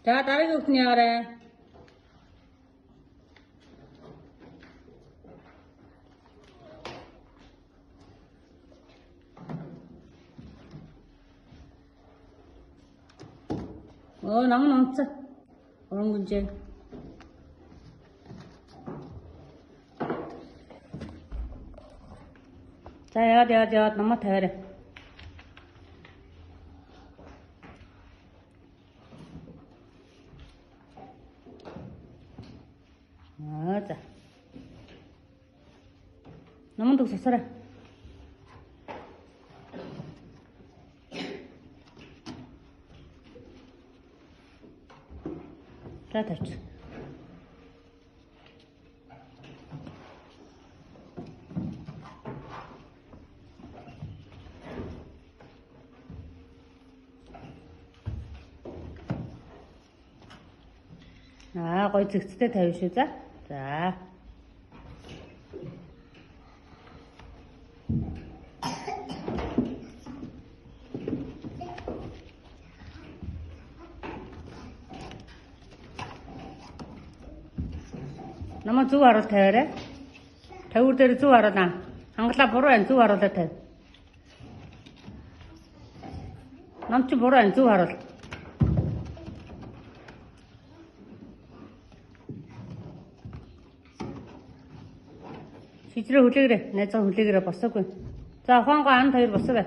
За дараагийн хүүхд нь яарай. Оо нам нь унтсан. Уран гүнжээ. За яваад яваад яваад намаа тавиарай. Аа за. Наман төгс асаарай. За тавьчих. Аа гоё зэгцтэй тавина шүү за. За. Намаа зөв харуул тавиарай. Тавиур дээр зөв харуулна. Хангалаа буруу байна зөв харуулаа тавь. Нам чи буруу байна зөв харуул. Шижрээ хүлээгээрэй. Найзгаа хүлээгээрэй босоогүй. За ухаангаа анд хоёр босоогай.